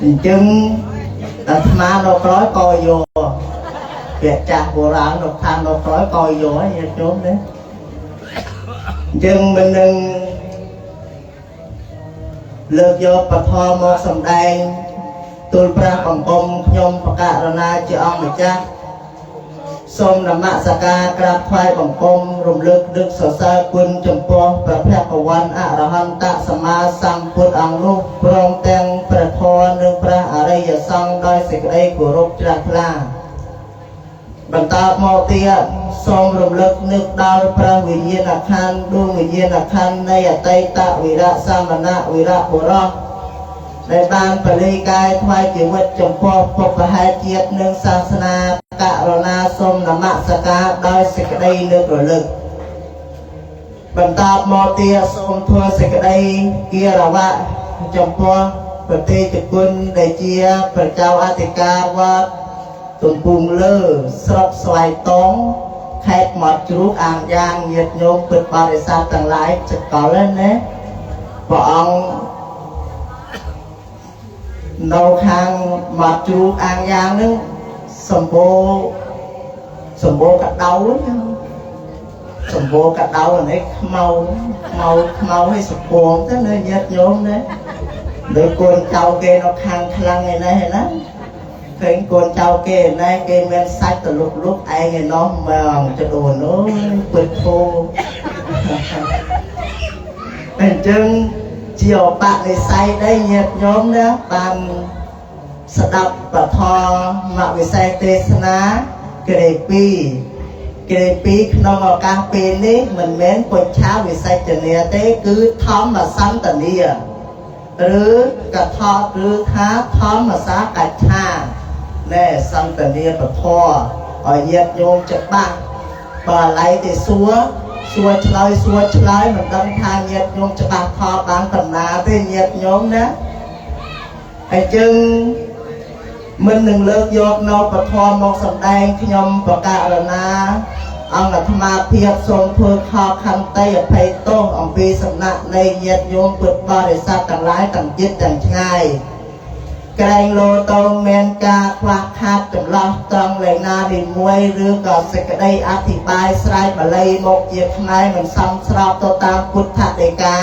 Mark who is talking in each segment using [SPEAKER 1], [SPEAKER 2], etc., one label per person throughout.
[SPEAKER 1] អញ្ចឹងអាត្មានៅក្រោយកយកពាក្យចាស់បុរាណនៅខាងនៅក្រោយកយកញាតិញោមណាអញ្ចឹងមិននឹងលើកយកពធមកសម្ដែងទូលព្រះបង្គំខ្ញុំបកករណាជាអង្គម្ចាស់សូមនមស្ការក្រាបថ្វាយបង្គំរំលឹកដឹកសរសើរគុណចំពោះព្រះភគវន្តអរហន្តសម្មាសម្ពុទ្ធអង្គនោះព្រមទាំងព្រះធម៌និងព្រះអរិយសង្ឃដោយសេចក្តីគោរពជ្រះថ្លាបន្តមកទៀតសូមរំលឹកនឹកដល់ព្រះវិញ្ញាណក្ខន្ធដួងវិញ្ញាណក្ខន្ធនៃអតីតវីរៈសមណៈវីរៈបុរសដែលបានពលីកាយថ្វាយជីវិតចំពោះបុព្វហេតុជាតិនិងសាសនាករណាសូមនមស្ការដោយសេចក្តីនឹករលឹកបន្តមកទៀតសូមធ្វើសេចក្តីគារវៈចំពោះប្រទេជគុណដែលជាព្រះចៅអធិការវត្តទំពូងលើស្រុកស្វាយតងខេត្តមាត់ជ្រូកអាងយ៉ាងញាតិញោមពុទ្ធបរិស័ទទាំងឡាយចកលណាព្រះអង្គនៅខាងមាត់ជ្រូកអាងយ៉ាងហ្នឹងសម្បូរសម្បូរកដៅសម្បូរកដៅនេះខ្មៅខ្មៅខ្មៅឲ្យសពងទៅណាញាតិញោមណាដូចកូនចៅគេនៅខាងខ្លាំងឯនេះណាឃើញកូនចៅគេឯនេះគេមានសាច់ទៅលុកលុកឯងឯនោះមកចដូនអូយពិតធោអញ្ចឹងជាឧបនិស្ស័យដែរញាតិញោមណាបានស្ដាប់ពធមវិសេសទេសនាក្រេ2ក្រេ2ក្នុងឱកាសពេលនេះមិនមែនពុច្ឆាវិសេចនាទេគឺធម្មសន្តានាឬកថាឬថាធម្មសាកច្ឆាណែសន្តានាពធឲ្យញាតិញោមច្បាស់បើឡៃទេសួរសួរឆ្លើយសួរឆ្លើយមិនដឹងថាញាតិញោមច្បាស់ថតបានបណ្ណាទេញាតិញោមណាហើយជឹងមិននឹងលើកយកនៅពធមកសម្ដែងខ្ញុំបករណាអង្គអាត្មាភាពសូមធ្វើខខន្តីអភ័យទោសអំពីសំណាក់នៃញាតិញោមពុទ្ធបរិស័ទទាំងឡាយទាំងជិតទាំងឆ្ងាយក្រែងលោតងមានការខ្វះខាតចន្លោះត្រង់លេខណាទីមួយឬក៏សេចក្តីអធិប្បាយស្រែកបាលីមកជាខ្មែរមិនសមស្របទៅតាមពុទ្ធដីកា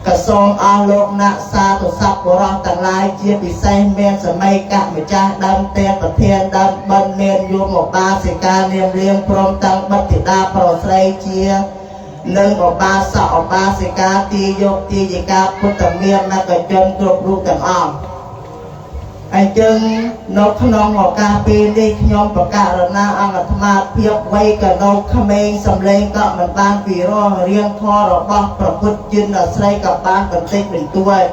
[SPEAKER 1] ក៏សូមអស់លោកអ្នកសាធុសពបុរសទាំងឡាយជាពិសេសមានសម័យកម្ចាស់ដើមទេពប្រធានដើមបិណ្ឌមានយោមបាសិកានាមលៀងព្រមទាំងបុត្រធីតាប្រុសស្រីជានិងឧបាសកឧបាសិកាទាយកទាយិកាពុទ្ធមានមកជនគ្រប់រូបទាំងអស់អញ្ចឹងនៅក្នុងឱកាសពេលនេះខ្ញុំប្រកាសរណាអង្គអាត្មាភាពវ័យក៏នៅក្មេងសំឡេងក៏មិនបានពីរោះរៀងធម៌របស់ព្រះពុទ្ធជិនស្រីក៏បានបន្តិចបន្តួច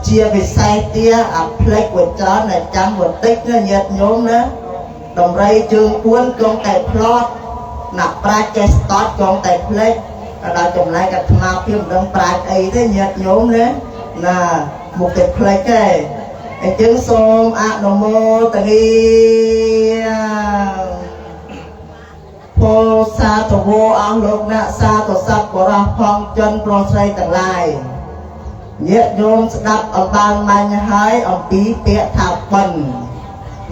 [SPEAKER 1] ជាពិសេសទាអាផ្លេចវច្រើនតែចាំបន្តិចណាញាតិញោមណាដំរីជើង4គង់តែផ្លត់ណាក់ប្រាជ្ញចេះស្តត់គង់តែផ្លេចដល់ចំណែកអាត្មាភាពមិនដឹងប្រាជ្ញអីទេញាតិញោមណាណាមុខតែផ្លេចទេអញ្ចឹងសូមអនុមោទនាពោសាទវោអស់លោកអ្នកសាទសពបរោះផងជនប្រុសស្រីទាំងឡាយញាតិញោមស្ដាប់អំបានមាញ់ហើយអំពីពាក្យថាបិណ្ឌ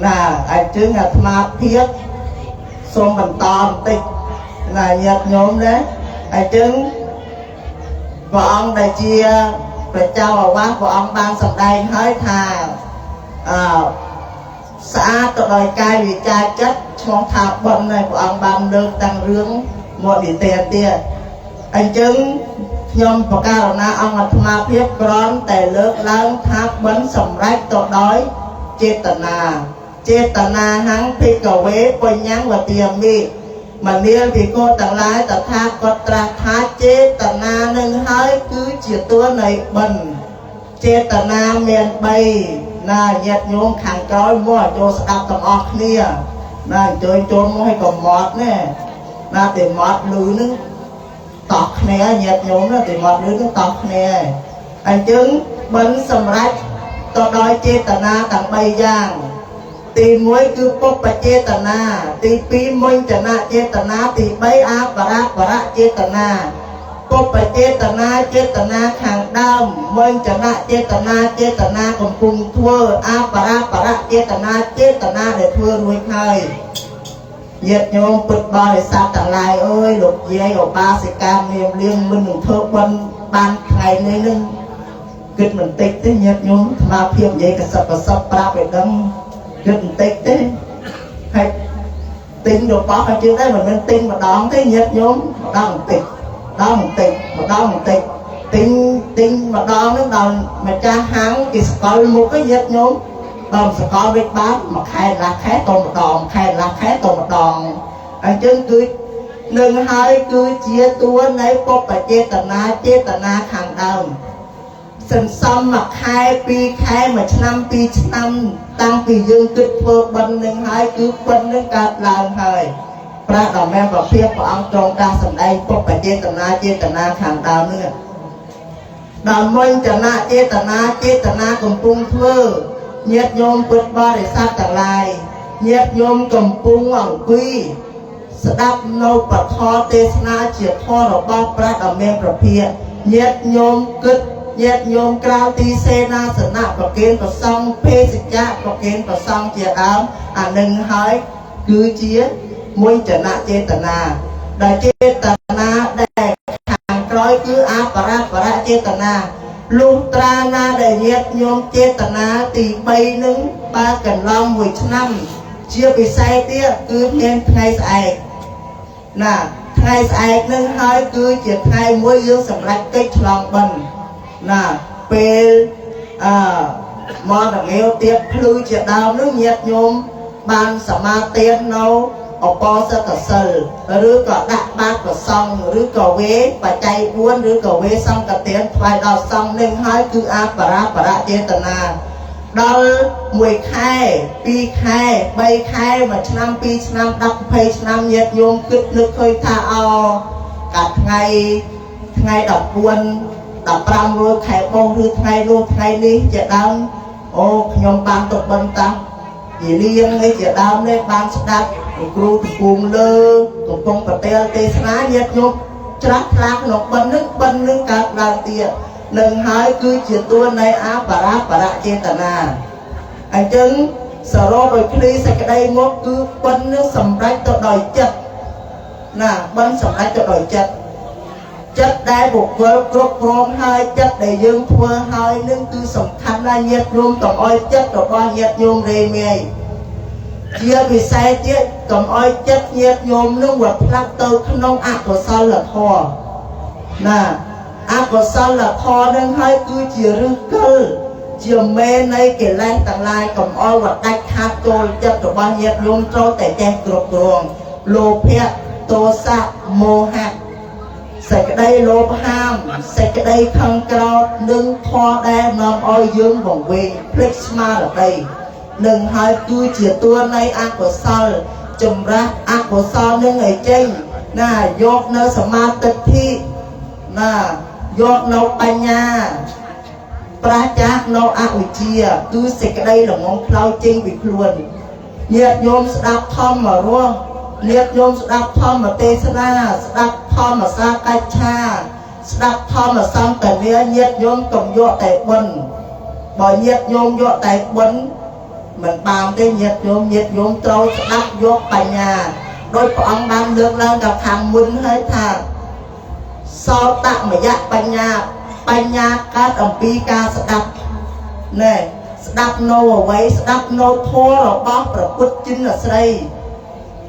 [SPEAKER 1] ណាអញ្ចឹងអាត្មាភាពសូមបន្តបន្តិចណាញាតិញោមណាអញ្ចឹងព្រះអង្គដែលជាព្រះចៅអាវាសព្រះអង្គបានសម្ដែងហើយថាអឺស្អាតទៅដោយកាយវិការចិត្តឆ្លងថាបុណ្យហើយព្រះអង្គបានលើកតាំងរឿងមកនិទានទៀតអញ្ចឹងខ្ញុំបករណាអង្គអាត្មាភាពក្រំតែលើកឡើងថាបុណ្យសម្រេចទៅដោយចេតនាចេតនាហੰភិក្ខវេបញ្ញវទាមិមនាលភិក្ខុទាំងឡាយតថាគតត្រាស់ថាចេតនានឹងហើយគឺជាតួនៃបុណ្យចេតនាមាន3ណាញាតិញោមខាងក្រោយមកចូលស្ដាប់ទាំងអស់គ្នាណាអញ្ជើញចូលមកឲ្យកំមត់ណាណាតែមត់លឺនឹងតោះគ្នាញាតិញោមណាតែមត់លឺនឹងតោះគ្នាអញ្ចឹងបុណ្យសម្រេចទៅដោយចេតនាទាំង3យ៉ាងទី1គឺពុបចេតនាទី2មុញ្ចនចេតនាទី3អបរបរចេតនា ពុបចេតនាចេតនាខាងដើមមញ្ចនៈចេតនាចេតនាកំពុងធ្វើអបរាបរៈចេតនាចេតនាដែលធ្វើរួចហើយញាតិញោមពុទ្ធបរិស័ទទាំងឡាយអើយលោកយាយឧបាសិកានាមលៀងមិននឹងធ្វើបុណ្យបានថ្ងៃនេះនឹងគិតមិនតិចទេញាតិញោមអាត្មាភាពនិយាយកសឹកកសឹកប្រាប់ឲ្យដឹងគិតបន្តិចទេហើយទិញរបស់ឲ្យជឿដែរមិនមែនទិញម្ដងទេញាតិញោមម្ដងបន្តិចម្ដងបន្តិចម្ដងបន្តិចទិញទិញម្ដងហ្នឹងដល់ម្ចាស់ហាងគេស្គាល់មុខឯងញាតិញោមដល់ស្គាល់វិញបានមួយខែកន្លះខែទៅម្ដងខែកន្លះខែទៅម្ដងអញ្ចឹងគឺនឹងហើយគឺជាតួនៃពុបចេតនាចេតនាខាងដើមសន្សំមួយខែពីរខែមួយឆ្នាំពីរឆ្នាំតាំងពីយើងគិតធ្វើបុណ្យនឹងហើយគឺបុណ្យនឹងកើតឡើងហើយព្រះដ៏មានព្រះភិក្ខព្រះអង្គទ្រង់ត្រាស់សម្ដែងពុបចេតនាចេតនាខាងដើមនេះដល់មញ្ចនៈចេតនាចេតនាកំពុងធ្វើញាតិញោមពុទ្ធបរិស័ទទាំងឡាយញាតិញោមកំពុងអង្គុយស្ដាប់នៅពធទេសនាជាធម៌របស់ព្រះដ៏មានព្រះភិក្ខញាតិញោមគិតញាតិញោមក្រៅទីសេនាសនៈប្រគេនប្រសង់ភេសជ្ជៈប្រគេនប្រសង់ជាដើមអានឹងហើយគឺជាមញ្ចនៈចេតនាដែលចេតនាដែលខាងក្រោយគឺអបរាបរៈចេតនាលុះត្រាណាដែលញាតិញោមចេតនាទី3នឹងបើកន្លងមួយឆ្នាំជាពិសេសទៀតគឺមានថ្ងៃស្អែកណាថ្ងៃស្អែកនឹងហើយគឺជាថ្ងៃមួយយើងសម្រេចកិច្ចឆ្លងបិណ្ឌណាពេលអឺមករងាវទៀតភ្លឺជាដើមនឹងញាតិញោមបានសមាទាននៅអបសិទ្ធសិលឬក៏ដាក់បាតប្រសង់ឬក៏វេបច្ច័យ4ឬក៏វេសង្ឃទានថ្វាយដល់សង្ឃនឹងហើយគឺអបរាបរៈចេតនាដល់មួយខែពីរខែបីខែមួយឆ្នាំពីរឆ្នាំ10 20ឆ្នាំញាតិញោមគិតនឹកឃើញថាអកាថ្ងៃថ្ងៃ14 15រោចខែបុស្សឬថ្ងៃនោះថ្ងៃនេះជាដើមអូខ្ញុំបានទៅបិណ្ឌតាជាលៀងនេះជាដើមនេះបានស្ដាប់គ្រូកំពុងលើកំពុងប្រទាលទេសនាញាតិញោមច្រាស់ថ្លាក្នុងបិណ្ឌនឹងបិណ្ឌនឹងកើតឡើងទៀតនឹងហើយគឺជាតួនៃអបរាបរៈចេតនាអញ្ចឹងសរុបឲ្យឃ្លីសេចក្តីមកគឺបិណ្ឌនឹងសម្រេចទៅដោយចិត្តណាបិណ្ឌសម្រេចទៅដោយចិត្តចិត្តដែលបុគ្គលគ្រប់គ្រងហើយចិត្តដែលយើងធ្វើហើយនឹងគឺសំខាន់ណាស់ញាតិញោមកុំឲ្យចិត្តរបស់ញាតិញោមរេមាយជាពិសេសទៀតកុំឲ្យចិត្តញាតិញោមនឹងវាផ្លាត់ទៅក្នុងអកុសលធម៌ណាអកុសលធម៌នឹងហើយគឺជាឫសគល់ជាមេនៃកិលេសទាំងឡាយកុំឲ្យវាដាច់ខាតចូលចិត្តរបស់ញាតិញោមត្រូវតែចេះគ្រប់គ្រងលោភៈទោសៈមោហៈសេចក្តីលោភហាមសេចក្តីខឹងក្រោធនិងធម៌ដែលនាំឲ្យយើងវង្វេងភ្លេចស្មារតីនឹងហើយគឺជាតួនៃអកុសលចម្រាស់អកុសលនឹងឲ្យចេញណាយកនៅសមាទិដ្ឋិណាយកនៅបញ្ញាប្រាសចាកនៅអវិជ្ជាគឺសេចក្តីល្ងងខ្លៅចេញពីខ្លួនញាតិញោមស្ដាប់ធម្មរសញាតិញោមស្ដាប់ធម្មទេសនាស្ដាប់ធម្មសាកិច្ឆាស្ដាប់ធម្មសន្តានាញាតិញោមកុំយកតែបុណ្យបើញាតិញោមយកតែបុណ្យមិនបានទេញាតិញោមញាតិញោមត្រូវស្ដាប់យកបញ្ញាដោយព្រះអង្គបានលើកឡើងដល់ខាងមុនហើយថាសោតមយៈបញ្ញាបញ្ញាកើតអំពីការស្ដាប់ណែស្ដាប់នៅអ្វីស្ដាប់នៅធម៌របស់ព្រះពុទ្ធចិនស្រី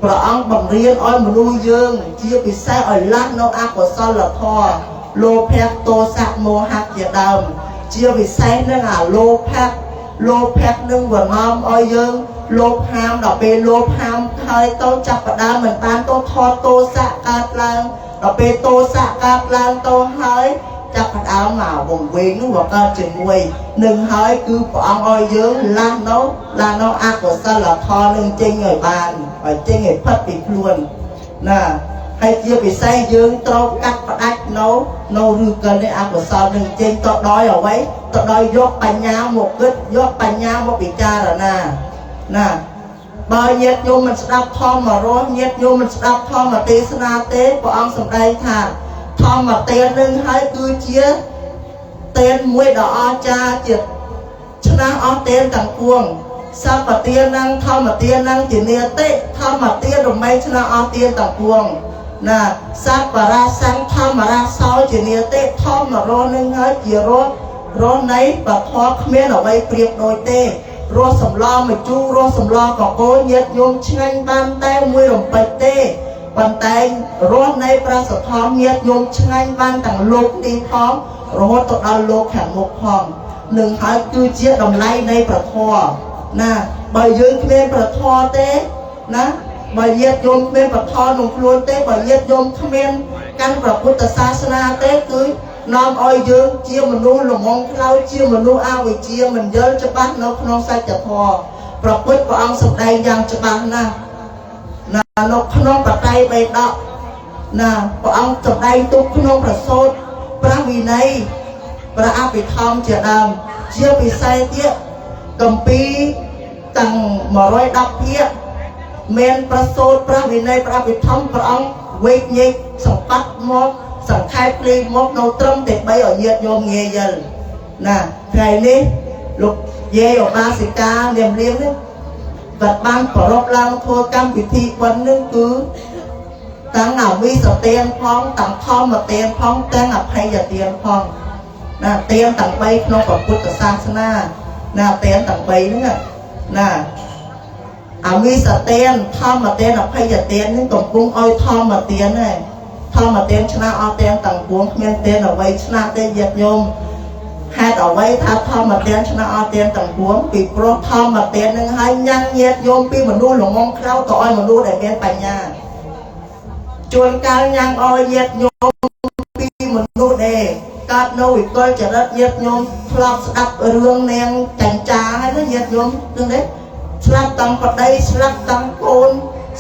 [SPEAKER 1] ព្រះអង្គបង្រៀនឲ្យមនុស្សយើងជាពិសេសឲ្យលះនៅអកុសលធម៌លោភៈទោសៈមោហៈជាដើមជាពិសេសនឹងអាលោភៈលោភៈនឹងវនាំឲ្យយើងលោភហាមដល់ពេលលោភហាមហើយទៅចាប់ផ្ដើមមិនបានទៅថតទោសៈកើតឡើងដល់ពេលទោសៈកើតឡើងទៅហើយចាប់ផ្ដើមមកវង្វេងនោះវាកើតជាមួយនឹងហើយគឺព្រះអង្គឲ្យយើងលះនៅអកុសលធម៌នឹងចេញឲ្យបានឲ្យចេញឲ្យផុតពីខ្លួនណាហើយជាពិសេសយើងត្រូវកាត់ផ្ដាច់នៅឬកិលនៃអកុសលនឹងចេញទៅដោយអ្វីទៅដោយយកបញ្ញាមកគិតយកបញ្ញាមកពិចារណាណាបើញាតិញោមមិនស្ដាប់ធម៌រស់ញាតិញោមមិនស្ដាប់ធម៌ទេសនាទេព្រះអង្គសម្ដែងថា ធម្មទាននឹងហើយគឺជាទានមួយដ៏អស្ចារ្យជាឆ្នះអស់ទានទាំងពួងសពទាននឹងធម្មទាននឹងជានេតិធម្មទានរមែងឆ្នះអស់ទានទាំងពួងណាសពរាសង្ធម្មរាសោជានេតិធម្មរសនឹងហើយជារសរសនៃពធគ្មានអ្វីប្រៀបដូចទេរសសម្លម្ជូររសសម្លកកូញាតញោមឆ្ងាញ់បានតែមួយរំពេចទេប៉ុន្តែរសនៃព្រះសទ្ធំញាតញោមឆ្ងាញ់បានទាំងលោកនេះផងរហូតទៅដល់លោកខាងមុខផងនឹងហើយគឺជាតម្លៃនៃព្រះធម៌ណាបើយើងគ្មានព្រះធម៌ទេណាបើញាតិញោមគ្មានព្រះធម៌ក្នុងខ្លួនទេបើញាតិញោមគ្មានកាន់ព្រះពុទ្ធសាសនាទេគឺនាំឲ្យយើងជាមនុស្សល្ងងខ្លៅជាមនុស្សអវិជ្ជាមិនយល់ច្បាស់នៅក្នុងសច្ចធម៌ព្រះពុទ្ធព្រះអង្គសម្ដែងយ៉ាងច្បាស់ណាស់ណានៅក្នុងបត្រៃបិដកណាព្រះអង្គសម្ដែងទុកក្នុងប្រសូតព្រះវិន័យព្រះអភិធម្មជាដើមជាពិសេសទៀតគម្ពីរទាំង110ភាគមានប្រសូតព្រះវិន័យព្រះអភិធម្មព្រះអង្គវេកញែកសង្កត់មកសង្ខេបភ្លេងមកនៅត្រឹមតែ3ឲ្យញាតិញោមងាយយល់ណាថ្ងៃនេះលោកយាយឧបាសិកានាមលៀងនេះគាត់បានប្រពឡើងធ្វើកម្មវិធីបុណ្យនឹងគឺទាំងអវិសទានផងទាំងធម្មទានផងទាំងអភ័យទានផងណាទានទាំង3ក្នុងព្រះពុទ្ធសាសនាណាទានទាំង3ហ្នឹងណាអវិសទានធម្មទានអភ័យទាននឹងកំពុងឲ្យធម្មទានហ្នឹងធម្មទានឆ្នះអស់ទានទាំងពួងគ្មានទានអ្វីឆ្នះទេញាតិញោមហេតុអ្វីថាធម្មទានឆ្នះអស់ទានទាំងពួងពីព្រោះធម្មទាននឹងឲ្យញ៉ាំងញាតិញោមពីមនុស្សល្ងងខ្លៅទៅឲ្យមនុស្សដែលមានបញ្ញាជួនកាលញ៉ាំងឲ្យញាតិញោមពីមនុស្សដែលកើតនៅវិកលចរិតញាតិញោមធ្លាប់ស្ដាប់រឿងនាងចញ្ចាហើយណាញាតិញោមនឹងទេស្លាប់តាំងប្តីស្លាប់តាំងកូន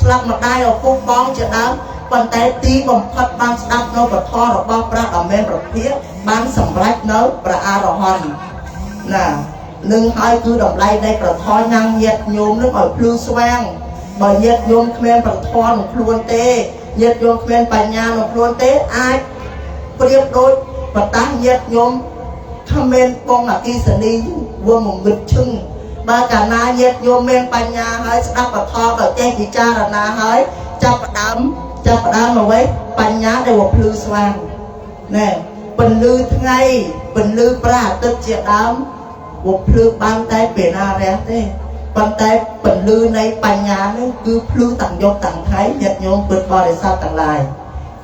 [SPEAKER 1] ស្លាប់ម្ដាយឪពុកបងជាដើមប៉ុន្តែទីបំផុតបានស្ដាប់នៅពធរបស់ព្រះដ៏មានព្រះភិក្ខបានសម្រេចនៅព្រះអរហន្តណានឹងហើយគឺតម្លៃនៃព្រះធម៌ញ៉ាំងញាតិញោមនឹងឲ្យភ្លឺស្វាងបើញាតិញោមគ្មានព្រះធម៌ក្នុងខ្លួនទេញាតិញោមគ្មានបញ្ញាក្នុងខ្លួនទេអាចប្រៀបដូចបតាសញាតិញោមគ្មានបងអគិសនីវងងឹតឈឹងបើកាលណាញាតិញោមមានបញ្ញាហើយស្ដាប់ពធក៏ចេះពិចារណាហើយចាប់ផ្ដើមអ្វីបញ្ញាដែលវាភ្លឺស្វាងណែពន្លឺថ្ងៃពន្លឺព្រះអាទិត្យជាដើមវាភ្លឺបានតែពេលណារះទេប៉ុន្តែពន្លឺនៃបញ្ញានេះគឺភ្លឺទាំងយប់ទាំងថ្ងៃញាតិញោមពុទ្ធបរិស័ទទាំងឡាយ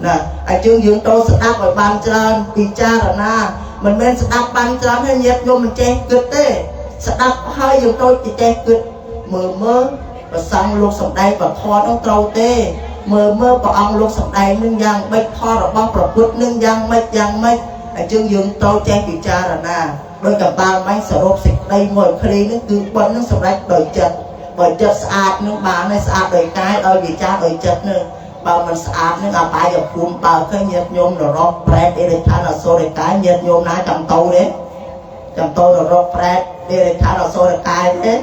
[SPEAKER 1] ណាហើយយើងត្រូវស្ដាប់ឲ្យបានច្រើនពិចារណាមិនមែនស្ដាប់បានច្រើនហើយញាតិញោមមិនចេះគិតទេស្ដាប់ហើយយើងត្រូវចេះគិតមើលមើលព្រះសង្ឃលោកសម្ដែងពធនោះត្រូវទេមើលមើលព្រះអង្គលោកសម្ដែងនឹងយ៉ាងបិចផលរបស់ព្រះពុទ្ធនឹងយ៉ាងម៉េចយ៉ាងម៉េចហើយយើងត្រូវចេះពិចារណាដោយកបាលមាញ់សរុបសេចក្តីមួយឃ្លីនឹងគឺបុណ្យនឹងសម្រេចដោយចិត្តបើចិត្តស្អាតនឹងបានហើយស្អាតដោយកាយដោយវិចារដោយចិត្តនឹងបើមិនស្អាតនឹងអបាយភូមិបើឃើញញាតិញោមនរកប្រែតអរិឋានអសុរកាយញាតិញោមណាចាំតោទេចាំតោនរកប្រែតអរិឋានអសុរកាយទេ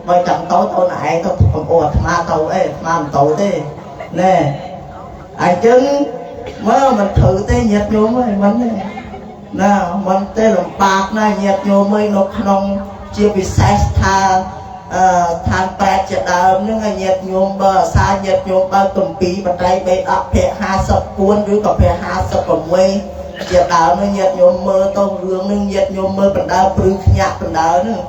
[SPEAKER 1] បើចាំតោទៅណែឯងទៅកំអូអាត្មាទៅអីអាត្មាមិនទៅទេណែអញ្ចឹងមើលមិនត្រូវទេញាតិញោមអើយមិនទេណាមិនទេលំបាកណាស់ញាតិញោមអើយនៅក្នុងជាពិសេសថាឋានប្រែតជាដើមនឹងឲ្យញាតិញោមបើអាសាញាតិញោមបើគម្ពីរបត្រៃបិដកភាគ54ឬក៏ភាគ56ជាដើមនឹងញាតិញោមមើលទៅរឿងនឹងញាតិញោមមើលបណ្ដើព្រឺខ្ញាក់បណ្ដើនឹង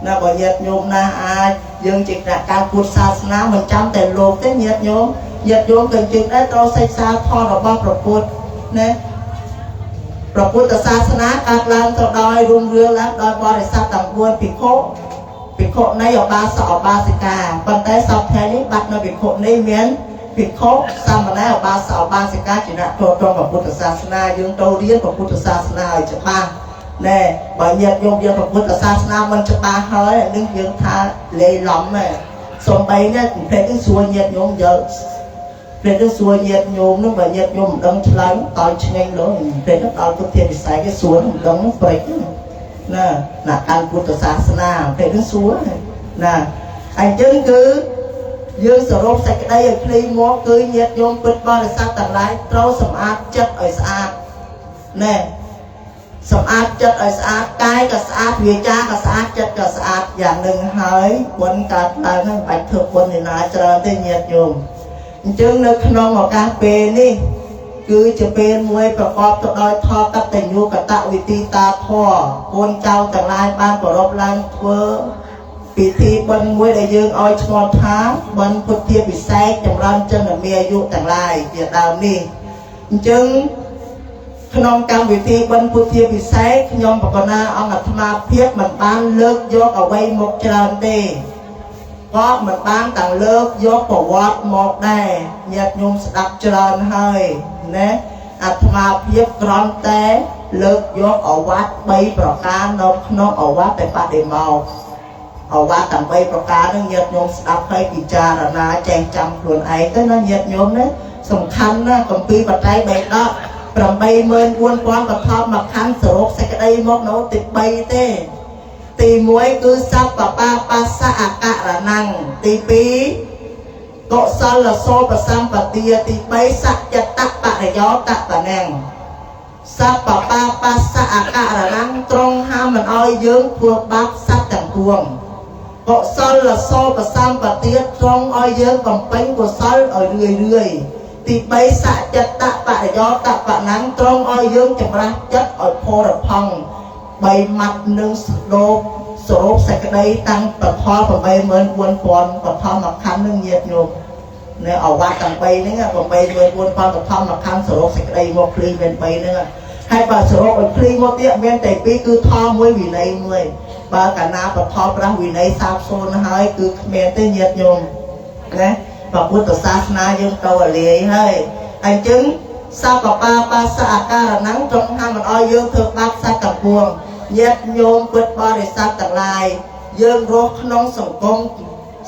[SPEAKER 1] ណាបើញាតិញោមណាអាចយើងជាអ្នកការពុទ្ធសាសនាមិនចាំតែលោកទេញាតិញោមញាតិញោមក៏ជឹងដែរត្រូវសិក្សាធម៌របស់ព្រះពុទ្ធណាព្រះពុទ្ធសាសនាកើតឡើងទៅដោយរុងរឿងឡើងដោយបរិស័ទទាំង4ភិក្ខុភិក្ខុនៃឧបាសកឧបាសិកាប៉ុន្តែសព្វថ្ងៃនេះបាត់នៅភិក្ខុនេះមានភិក្ខុសាមណេរឧបាសកឧបាសិកាជាអ្នកចូលក្នុងព្រះពុទ្ធសាសនាយើងត្រូវរៀនព្រះពុទ្ធសាសនាឲ្យច្បាស់ណែបើញាតិញោមយើងព្រះពុទ្ធសាសនាមិនច្បាស់ហើយនឹងយើងថាលេឡំហ៎សំបីនេះប្រេតសួរញាតិញោមយល់ពេលទៅសួរញាតិញោមនោះបើញាតិញោមមិនដឹងឆ្លើយតើឆ្ងាញ់លោពេលទៅដល់ពុទ្ធាវិស័យគេសួរមិនដឹងប្រេចណាណាកាន់ពុទ្ធសាសនាពេលទៅសួរណាអញ្ចឹងគឺយើងសរុបសេចក្តីឲ្យភ្លីមកគឺញាតិញោមពុទ្ធបរិស័ទទាំងឡាយត្រូវសម្អាតចិត្តឲ្យស្អាត ណែសម្អាតចិត្តឲ្យស្អាតកាយក៏ស្អាតវាចាក៏ស្អាតចិត្តក៏ស្អាតយ៉ាងនឹងហើយបុណ្យកើតឡើងហ្នឹងមិនបាច់ធ្វើបុណ្យឯណាច្រើនទេញាតិញោមអញ្ចឹងនៅក្នុងឱកាសពេលនេះគឺជាពេលមួយប្រកបទៅដោយធម៌កតញ្ញូកតវិធីតាធម៌កូនចៅទាំងឡាយបានប្រពឡើងធ្វើពិធីបុណ្យមួយដែលយើងឲ្យឈ្មោះថាបុណ្យពុទ្ធាពិសេសចម្រើនចិនមានអាយុទាំងឡាយជាដើមនេះអញ្ចឹងក្នុងកម្មវិធីបុណ្យពុទ្ធាពិសេសខ្ញុំបកណាអង្គអាត្មាភាពមិនបានលើកយកអ្វីមកច្រើនទេក៏មិនបានទាំងលើកយកប្រវត្តិមកដែរញាតិញោមស្ដាប់ច្រើនហើយណាអាត្មាភាពគ្រាន់តែលើកយកអវត្ត3ប្រការនៅក្នុងអវត្តបដិមោកអវត្តទាំង3ប្រការនឹងញាតិញោមស្ដាប់ហើយពិចារណាចេះចាំខ្លួនឯងទៅណាញាតិញោមណាសំខាន់ណាស់គម្ពីរបត្រៃបិដក84000បឋមខណ្ឌសរុបសេចក្តីមកនៅទី3ទេទី1គឺសัพពបាបាសៈអករណੰទី2កុសលសោបសម្បទាទី3សច្ចតបរិយោតបណੰសัพពបាបាសៈអករណੰត្រង់ហាមមិនឲ្យយើងធ្វើបាបសត្វទាំងពួងកុសលសោបសម្បទាត្រង់ឲ្យយើងបំពេញកុសលឲ្យរឿយរឿយទី3សច្ចតបរិយោតបណੰត្រង់ឲ្យយើងចម្រាស់ចិត្តឲ្យផរផង់3ម៉ាត់នឹងស្ដោបសរុបសេចក្តីតាំងពធ84000បឋមខណ្ឌនឹងញាតិញោមនៅអវត្តទាំង3ហ្នឹង84000បឋមខណ្ឌសរុបសេចក្តីមកភ្លីមាន3ហ្នឹងហើយបើសរុបឲ្យភ្លីមកទៀតមានតែ2គឺធម៌មួយវិន័យមួយបើកាលណាពធប្រាស់វិន័យសាបសូន្យហើយគឺគ្មានទេញាតិញោមណាព្រះពុទ្ធសាសនាយើងទៅអាលាយហើយអញ្ចឹងសัพពបាបាសៈអាការណੰត្រង់ហាមមិនឲ្យយើងធ្វើបាបសត្វទាំងពួងញាតិញោមពុទ្ធបរិស័ទទាំងឡាយយើងរស់ក្នុងសង្គម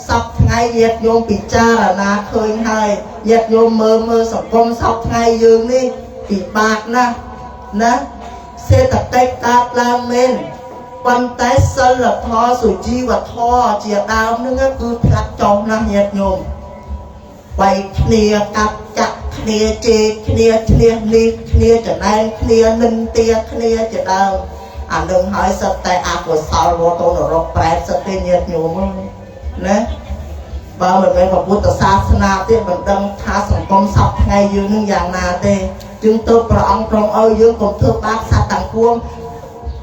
[SPEAKER 1] សពថ្ងៃញាតិញោមពិចារណាឃើញហើយញាតិញោមមើលមើលសង្គមសពថ្ងៃយើងនេះពិបាកណាស់ណាសេដ្ឋកិច្ចកើតឡើងមែនប៉ុន្តែសិលធម៌សុជីវធម៌ជាដើមហ្នឹងគឺផ្លាត់ចុះណាស់ញាតិញោមបែកគ្នាកាប់ចាក់គ្នាជេរគ្នាឈ្នះនេះគ្នាចំណែនគ្នានិន្ទាគ្នាជាដើមអានឹងហើយសិតតែអកុសលវទៅនរកប្រែតសិតទេញាតិញោមណាបើមិនមែនពុទ្ធសាសនាទេមិនដឹងថាសង្គមសពថ្ងៃយើងនឹងយ៉ាងណាទេជាងទៅព្រះអង្គទ្រង់ឲ្យយើងកុំធ្វើបាបសត្វទាំងពួង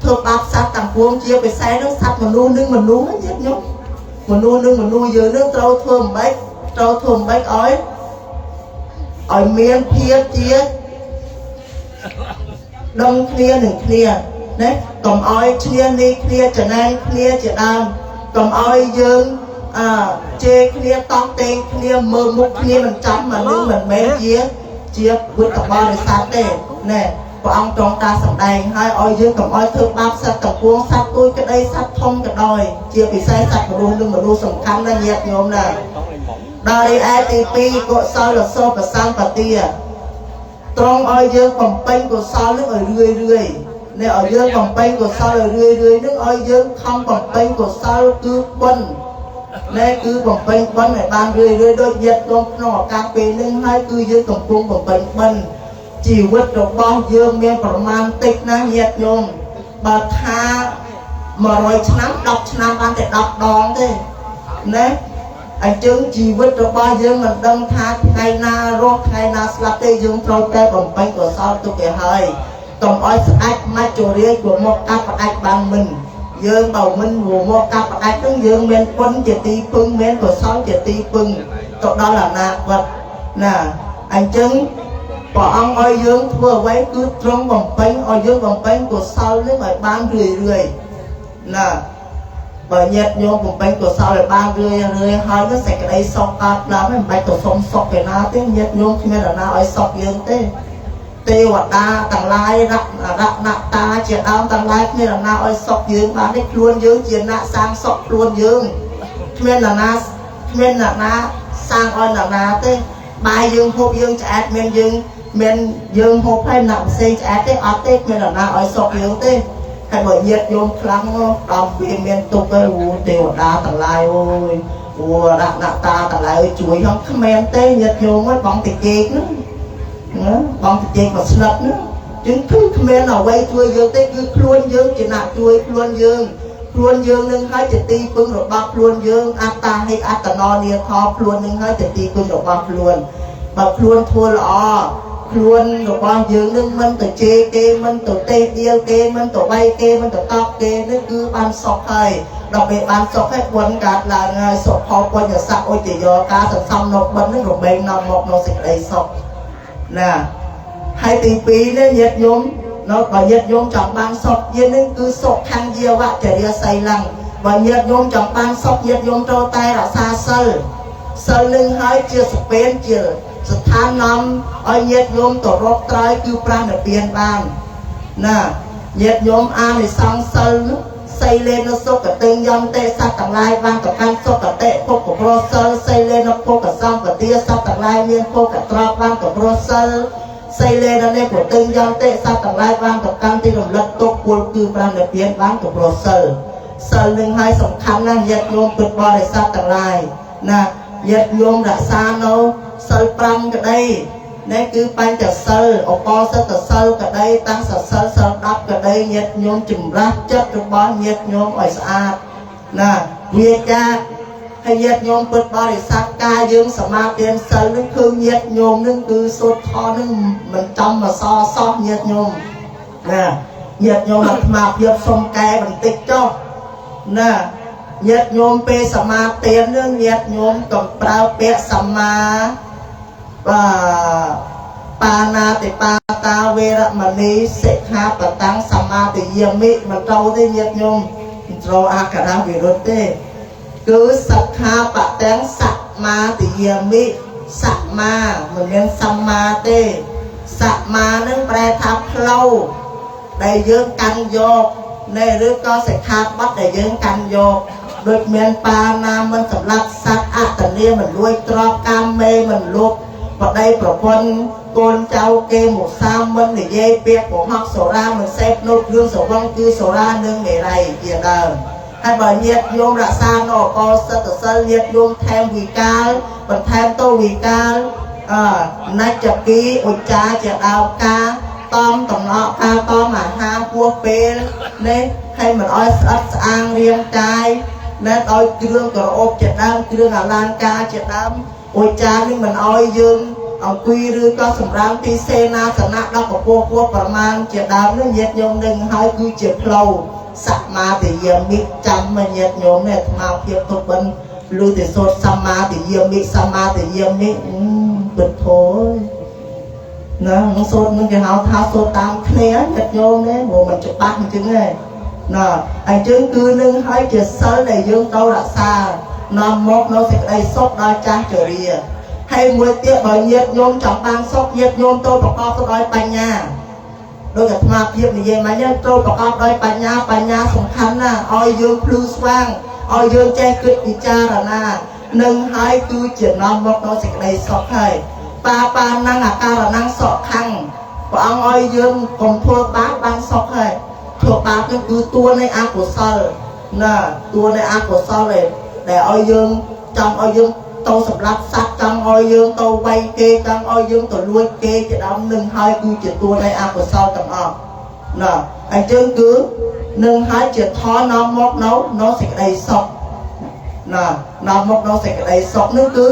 [SPEAKER 1] ធ្វើបាបសត្វទាំងពួងជាពិសេសនឹងសត្វមនុស្សនឹងមនុស្សញាតិញោមមនុស្សនឹងមនុស្សយើងនឹងត្រូវធ្វើមិនបាច់ត្រូវធ្វើមិនបាច់ឲ្យមានភាពជាដឹងគ្នានឹងគ្នាណាកុំឲ្យឈ្នានីសគ្នាចំណែនគ្នាជាដើមកុំឲ្យយើងជេរគ្នាតោះតេងគ្នាមើលមុខគ្នាមិនចំអានឹងមិនមែនជាពុទ្ធបរិស័ទទេណែព្រះអង្គទ្រង់តាសម្ដែងហើយឲ្យយើងកុំឲ្យធ្វើបាបសត្វទាំងពួងសត្វទូចក្តីសត្វធំក៏ដោយជាពិសេសសត្វមនុស្សនិងមនុស្សសំខាន់ណាស់ញាតិញោមណាដល់រីឯទី2កុសលសោបសម្បទាត្រង់ឲ្យយើងបំពេញកុសលនឹងឲ្យរឿយរឿយនេះឲ្យយើងបំពេញកុសលឲ្យរឿយរឿយនឹងឲ្យយើងខំបំពេញកុសលគឺបុណ្យនេះគឺបំពេញបុណ្យឲ្យបានរឿយរឿយដូចញាតិញោមក្នុងឱកាសពេលនេះហើយគឺយើងកំពុងបំពេញបុណ្យជីវិតរបស់យើងមានប្រមាណតិចណាស់ញាតិញោមបើថា100ឆ្នាំ10ឆ្នាំបានតែ10ដងទេណាអញ្ចឹងជីវិតរបស់យើងមិនដឹងថាថ្ងៃណារស់ថ្ងៃណាស្លាប់ទេយើងត្រូវតែបំពេញកុសលទុកឲ្យហើយកុំឲ្យស្ដាច់មច្ចុរាជក៏មកកាប់ផ្ដាច់បានមិនយើងបើមិនមកកាប់ផ្ដាច់ហ្នឹងយើងមានបុណ្យជាទីពឹងមានកុសលជាទីពឹងទៅដល់អនាគតណាអញ្ចឹងព្រះអង្គឲ្យយើងធ្វើអ្វីគឺត្រង់បំពេញឲ្យយើងបំពេញកុសលនឹងឲ្យបានរឿយរឿយណាបើញាតិញោមបំពេញកុសលឲ្យបានរឿយរឿយហើយនោះសេចក្តីសុខកើតឡើងមិនបាច់ទៅសុំសុខឯណាទេញាតិញោមគ្មានអ្នកណាឲ្យសុខយើងទេទេវតាទាំងឡាយរណតាជាដើមទាំងឡាយគ្មានអ្នកណាឲ្យសុខយើងបានទេខ្លួនយើងជាអ្នកសាងសុខខ្លួនយើងគ្មានអ្នកណាគ្មានអ្នកណាសាងឲ្យអ្នកណាទេបាយយើងហូបយើងឆ្អែតមានយើងមានយើងហូបហើយអ្នកផ្សេងឆ្អែតទេអត់ទេគ្មានអ្នកណាឲ្យសុខយើងទេហើយបើញាតិញោមខ្លាំងដល់វាមានទុកហើយអូទេវតាទាំងឡាយអូយអូរណតាទាំងឡាយជួយហងគ្មានទេញាតិញោមហ្នឹងបងតិជេកហ្នឹងណាបងតិជេកមកស្និតហ្នឹង จึงគឺគ្មានអ្វីជួយយើងទេគឺខ្លួនយើងជាអ្នកជួយខ្លួនយើងខ្លួនយើងនឹងហើយជាទីពឹងរបស់ខ្លួនយើងអត្តាហិអត្តនោនាថខ្លួននឹងហើយជាទីពឹងរបស់ខ្លួនបើខ្លួនធ្វើល្អខ្លួនរបស់យើងនឹងមិនទៅជេរគេមិនទៅទេដៀលគេមិនទៅវាយគេមិនទៅតបគេនេះគឺបានសុខហើយដល់ពេលបានសុខហើយបុណ្យកើតឡើងហើយសុខផលបញ្ញស័កឧចយោការសន្សំនៅបុណ្យនឹងរមែងនាំមកនៅសេចក្តីសុខណាហើយទី2នេះញាតិញោមនៅបើញាតិញោមចង់បានសុខញាតិនឹងគឺសុខខាងយាវចរិយសីលੰបើញាតិញោមចង់បានសុខញាតិញោមត្រូវតែរក្សាសិលសិលនឹងហើយជាសពេនជាស្ថាននាំឲ្យញាតិញោមទៅរកត្រើយគឺប្រាណនិព្វានបានណាញាតិញោមអានិសង្សសិលសីលេនសុគតិយន្តិសត្វទាំងឡាយបានប្រកាន់សុគតិភពប្រសិលសីលេនភពសម្បទាសត្វទាំងឡាយមានភពត្រប់បានប្រសិលសីលេននេះប្រតិយន្តិសត្វទាំងឡាយបានប្រកាន់ទីរំលឹកទុកពលគឺប្រាណនិព្វានបានប្រសិលសិលនឹងហើយសំខាន់ណាស់ញាតិញោមពុទ្ធបរិស័ទទាំងឡាយណាញាតិញោមរក្សានៅសិល5ក្តីនេះគឺបញ្ចសិលឧបោសថសិលក្តីតាំងសសិលសិល10ក្តីញាតិញោមចម្រាស់ចិត្តរបស់ញាតិញោមឲ្យស្អាតណាវាចាហើយញាតិញោមពុទ្ធបរិស័ទការយើងសមាទានសិលនឹងគឺញាតិញោមនឹងគឺសូត្រធម៌នឹងមិនចំអសសោះញាតិញោមណាញាតិញោមអាត្មាភាពសុំកែបន្តិចចុះណាញាតិញោមពេលសមាទាននឹងញាតិញោមកុំប្រើពាក្យសមាបាណាតិបាតាវេរមណីសិក្ខាបតាំងសមាទិយាមិមិនត្រូវទេញាតិញោមមិនត្រូវអក្ខរវិរុទ្ធទេគឺសិក្ខាបតាំងសមាទិយាមិសមាមិនមានសម្មាទេសមានឹងប្រែថាផ្លូវដែលយើងកាន់យកនៃឬក៏សិក្ខាបទដែលយើងកាន់យកដូចមានបាណាមិនសម្លាប់សត្វអត្តនាមិនលួចទ្រព្យកាមេមិនលុបប្តីប្រពន្ធកូនចៅគេមកសាមិននិយាយពាក្យកុហកសូរាមិនសេពនៅគ្រឿងស្រវឹងគឺសូរានិងមេរ័យជាដើមហើយបើញាតិញោមរក្សានៅអកុសលសិលញាតិញោមថែមវិកាលបន្ថែមទៅវិកាលណច្ចគីឧច្ចាជាដើមការតំតំណក់ការតំអាហារហួសពេលនេះហើយមិនអោយស្អិតស្អាងរាងកាយណែឲ្យគ្រឿងក្រអូបជាដើមគ្រឿងអលង្ការជាដើមឧច្ចានេះមិនអោយយើងអង្គុយឬក៏សម្រាមទីសេនាសនៈដល់កពោះពោះប្រមាណជាដើមនេះញាតិញោមនឹងហើយគឺជាផ្លូវសមាទិយាមិចាំមកញាតិញោមនេះអាត្មាភាពទុបិនលុតិសូត្រសមាទិយាមិសមាទិយាមិពុទ្ធោណាសូត្រនឹងគេហៅថាសូត្រតាមគ្នាញាតិញោមនេះព្រោះមិនច្បាស់អញ្ចឹងទេណាអញ្ចឹងគឺនឹងហើយជាសិលដែលយើងត្រូវរក្សានាំមកនៅសេចក្តីសុខដល់ចាស់ជរាហើយមួយទៀតបើញាតិញោមចង់បានសុខញាតិញោមត្រូវប្រកបទៅដោយបញ្ញាដោយអាត្មាភាពនិយាយមកនេះត្រូវប្រកបដោយបញ្ញាបញ្ញាសំខាន់ណាស់ឲ្យយើងភ្លឺស្វាងឲ្យយើងចេះគិតពិចារណានឹងហើយគឺជានាំមកដល់សេចក្តីសុខហើយបាបានឹងអាការណងសុខខាងព្រះអង្គឲ្យយើងកុំធ្វើបាបបានសុខហើយធ្វើបាបនេះគឺតួនៃអកុសលណាតួនៃអកុសលដែលឲ្យយើងចង់ឲ្យយើងទៅសម្លាប់សត្វចង់ឲ្យយើងទៅវាយគេចង់ឲ្យយើងទៅលួចគេជាដើមនឹងហើយគឺជាតួនៃអកុសលទាំងអស់ណាអញ្ចឹងគឺនឹងហើយជាធម៌នាំមកនៅសេចក្តីសុខណានាំមកនៅសេចក្តីសុខនោះគឺ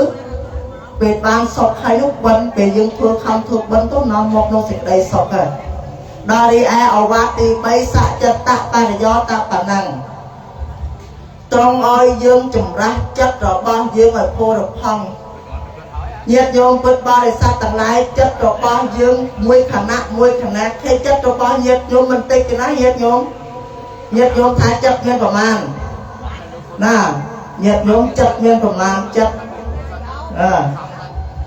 [SPEAKER 1] ពេលបានសុខហើយនោះបិណ្ឌពេលយើងធ្វើខំធ្វើបិណ្ឌទៅនាំមកនៅសេចក្តីសុខហើយដល់រីឯអវាទទី3សច្ចតបរិយោតបណੰត្រង់ឲ្យយើងចម្រាស់ចិត្តរបស់យើងឲ្យផូរផង់ញាតិញោមពុទ្ធបរិស័ទទាំងឡាយចិត្តរបស់យើងមួយខណៈមួយខណៈគេចិត្តរបស់ញាតិញោមមិនតិចទេណាញាតិញោមញាតិញោមថាចិត្តមានប្រមាណណាញាតិញោមចិត្តមានប្រមាណចិត្តអើ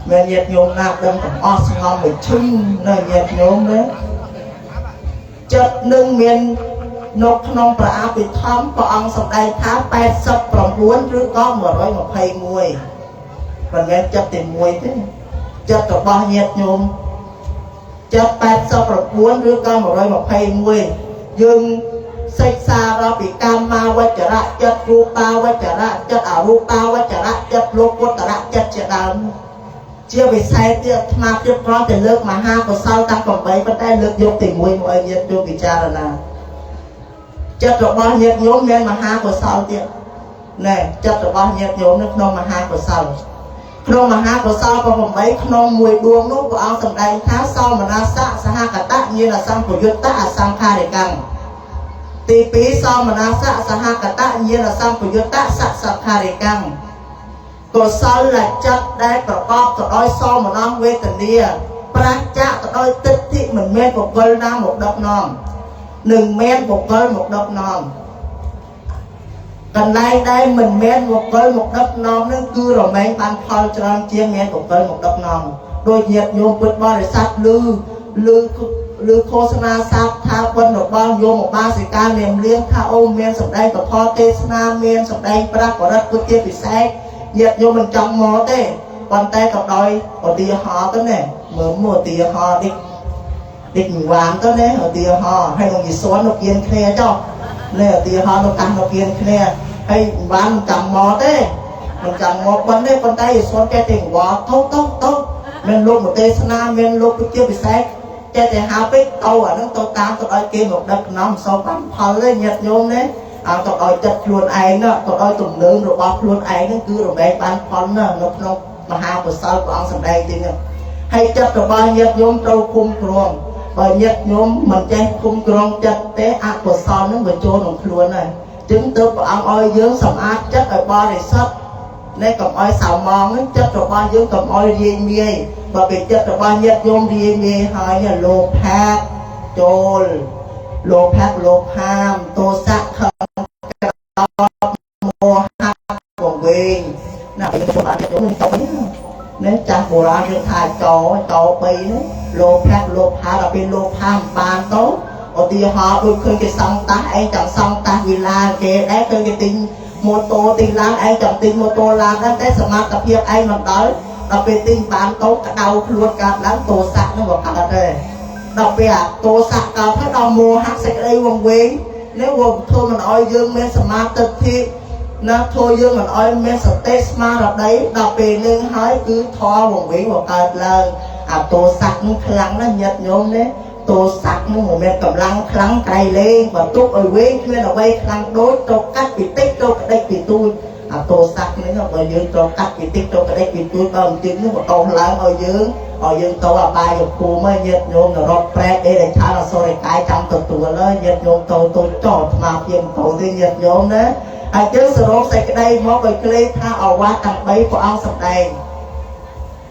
[SPEAKER 1] មានញាតិញោមណាដឹងទាំងអស់ស្ងំមួយឈឹងនៅញាតិញោមណាចិត្តនឹងមាននៅក្នុងព្រះអភិធម្មព្រះអង្គសម្ដែងថា89ឬក៏121មិនមែនចិត្តតែមួយទេចិត្តរបស់ញាតិញោមចិត្ត89ឬក៏121យើងសិក្សារាប់ពីកាមាវចរៈចិត្តរូបាវចរៈចិត្តអរូបាវចរៈចិត្តលោកុត្តរៈចិត្តជាដើម ជាវិស័យទៀតអាត្មាភាពគ្រាន់តែលើកមហាកុសលតាំង8ប៉ុន្តែលើកយកទី1មកឲ្យញាតិញោមពិចារណាចិត្តរបស់ញាតិញោមមានមហាកុសលទៀតណែចិត្តរបស់ញាតិញោមនៅក្នុងមហាកុសលក្នុងមហាកុសល8ក្នុងមួយដួងនោះព្រះអង្គសម្ដែងថាសោមនស្សៈសហកតញាណសម្ពយុត្តអសង្ខារិកម្មទី2សោមនស្សៈសហកតញាណសម្ពយុត្តសសង្ខារិកម្មកុសលចិត្តដែលប្រកបទៅដោយសោមនស្សវេទនាប្រាសចាកទៅដោយទិដ្ឋិមិនមានបុគ្គលណាមកដឹកនាំនឹងមានបុគ្គលមកដឹកនាំកន្លែងដែលមិនមានបុគ្គលមកដឹកនាំនឹងគឺរមែងបានផលច្រើនជាងមានបុគ្គលមកដឹកនាំដោយញាតិញោមពុទ្ធបរិស័ទឮឮឃោសនាសាស្ត្រថាបុណ្យរបស់ញោមឧបាសិកានាមលៀងថាអូមានសម្ដែងពធទេសនាមានសម្ដែងប្រាក់បរិទ្ធពុទ្ធពិសេសញាតិញោមមិនចង់មកទេប៉ុន្តែក៏ដោយឧទាហរណ៍ទៅណែមើលមកឧទាហរណ៍នេះតិចវ៉ានទៅណែឧទាហរណ៍ហើយនឹងយីសួននៅគៀនគ្នាចុះណែឧទាហរណ៍នៅកាសនៅគៀនគ្នាហើយវ៉ានមិនចង់មកទេមិនចង់មកប៉ុណ្ណេះប៉ុន្តែយីសួនចេះតែវ៉ាទៅទៅទៅមានលោកមកទេសនាមានលោកពុទ្ធពិសេសចេះតែហៅពេកទៅអានឹងទៅតាមទៅឲ្យគេមកដឹកនាំមិនសូវបានផលទេញាតិញោមណាអើទៅឲ្យចិត្តខ្លួនឯងណាទៅឲ្យទំនើងរបស់ខ្លួនឯងហ្នឹងគឺរមែងបានផលណានៅក្នុងមហាកុសលព្រះអង្គសម្ដែងទីនេះហើយចិត្តរបស់ញាតិញោមត្រូវគុំគ្រងបើញាតិញោមមិនចេះគុំគ្រងចិត្តទេអកុសលនឹងវាចូលក្នុងខ្លួនហើយจึងទៅព្រះអង្គឲ្យយើងសម្អាតចិត្តឲ្យបរិសុទ្ធនេះកុំឲ្យសៅមងហ្នឹងចិត្តរបស់យើងកុំឲ្យរាយមាយបើពេលចិត្តរបស់ញាតិញោមរាយមាយហើយនេះលោភៈចូលលោភៈលោភាមទោសៈខឹងក្រោធមោហៈវង្វេងណាពេលខ្ញុំបានខ្ញុំទៅនេះចាស់បុរាណគេថាចោចោបីនេះលោភៈលោភាដល់ពេលលោភាមបានទៅឧទាហរណ៍ដូចឃើញគេសង់តាសឯងចង់សង់តាសវិឡាគេដែរឃើញគេទិញម៉ូតូទិញឡានឯងចង់ទិញម៉ូតូឡានដែរតែសមត្ថភាពឯងមិនដល់ដល់ពេលទិញបានទៅក្តៅខ្លួនកើតឡើងទោសៈនឹងក៏កើតដែរដល់ពេលអាទោសៈកើតហើយដល់មោហៈសេចក្តីវង្វេងនេះវាធ្វើមិនអោយយើងមានសមាធិណាធ្វើយើងមិនអោយមានសតិស្មារតីដល់ពេលនឹងហើយគឺធម៌វង្វេងក៏កើតឡើងអាទោសៈនឹងខ្លាំងណាស់ញាតិញោមនេះទោសៈនឹងមិនមានកម្លាំងខ្លាំងក្រៃលែងបើទុកឲ្យវែងគ្មានអ្វីខ្លាំងដូចទៅកាត់ពីតិចទៅក្តិចពីទូចអាទោសៈនេះបើយើងទៅកាត់ពីតិចទៅក្តិចពីទូចបើមិនទៀតនោះបន្តឡើងឲ្យយើងទៅអបាយភូមិហើយញាតិញោមនរកប្រែតអេរឆានអសុរកាយចាំទទួលហើយញាតិញោមទៅទៅចោអាត្មាភាពទៅទេញាតិញោមណាហើយយើងសរុបសេចក្តីមកឲ្យក្លេថាអវាទទាំង3ព្រះអង្គសម្ដែង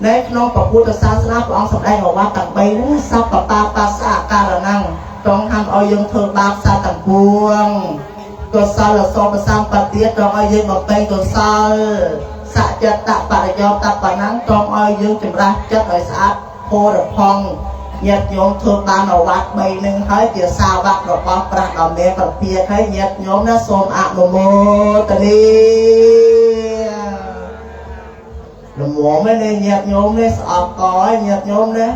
[SPEAKER 1] នៅក្នុងព្រះពុទ្ធសាសនាព្រះអង្គសម្ដែងអវាទទាំង3ហ្នឹងសពបាបាសៈការណੰត្រង់ហាមឲ្យយើងធ្វើបាបសត្វទាំងពួងកុសលសោបសម្បទាត្រង់ឲ្យយើងបំពេញកុសលសច្ចតបរិយោតបណੰត្រង់ឲ្យយើងចម្រាស់ចិត្តឲ្យស្អាតផូរផង់ញាតិញោមធ្វើបានអវាទ3នឹងហើយជាសាវករបស់ព្រះដ៏មានព្រះភិក្ខហើយញាតិញោមណាសូមអនុមោទនាល្មមនេះញាតិញោមនេះស្អប់កហើយញាតិញោមណា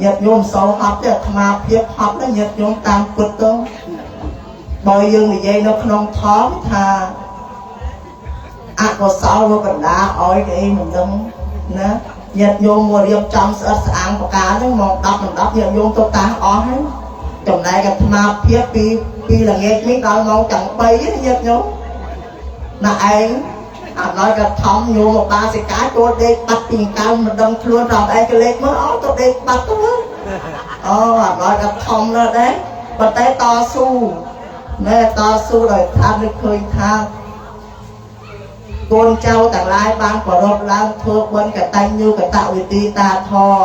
[SPEAKER 1] ញាតិញោមសូវហត់ទេអាត្មាភាពហត់ណាញាតិញោមតាមពុទ្ធទៅបើយើងនិយាយនៅក្នុងធម៌ថាអកុសលវាបណ្ដាឲ្យគេមិនដឹងណាញាតិញោមមករៀបចំស្អិតស្អាងប្រការហ្នឹងមក10មិន10ញាតិញោមទៅតាសអស់ហើយចំណែកអាត្មាភាពពីល្ងាចនេះដល់ម៉ោងចង់3ញាតិញោមណាឯងអត់ដល់ក៏ថំញោមមកបាសិកាចូលដេកបាត់ពីកើមិនដឹងខ្លួនដល់ឯងក៏លេខមើលអូទៅដេកបាត់ទៅអូអត់ដល់ក៏ថំណាស់ដែរប៉ុន្តែតស៊ូណែតស៊ូដោយថានឹកឃើញថាកូនចៅទាំងឡាយបានប្ររពឡើងធ្វើបុណ្យកតញ្ញូកតវេទីតាធរ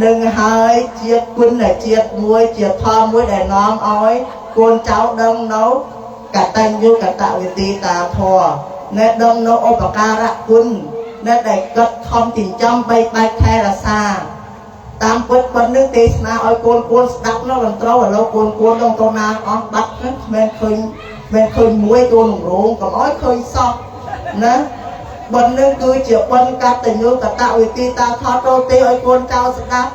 [SPEAKER 1] នឹងហើយជាគុណជាតិមួយជាធម៌មួយដែលនាំឲ្យកូនចៅដឹងនៅកតញ្ញូកតវេទីតាធរណែដឹងនៅឧបការៈគុណណែដែលកត់ខំចិញ្ចឹមបីបាច់ថែរក្សាតាមពិតប៉ុណ្្នឹងទេសនាឲ្យកូនកូនស្ដាប់នោះមិនត្រូវឥឡូវកូនកូនដល់ទៅណាអស់បាត់ហ្នឹងគ្មានឃើញមិនឃើញមួយកូនរងកុំឲ្យឃើញសោះណាប៉ុណ្្នឹងគឺជាបុណ្យកតញ្ញូកតវេទីតាថតទៅទេឲ្យកូនចៅស្ដាប់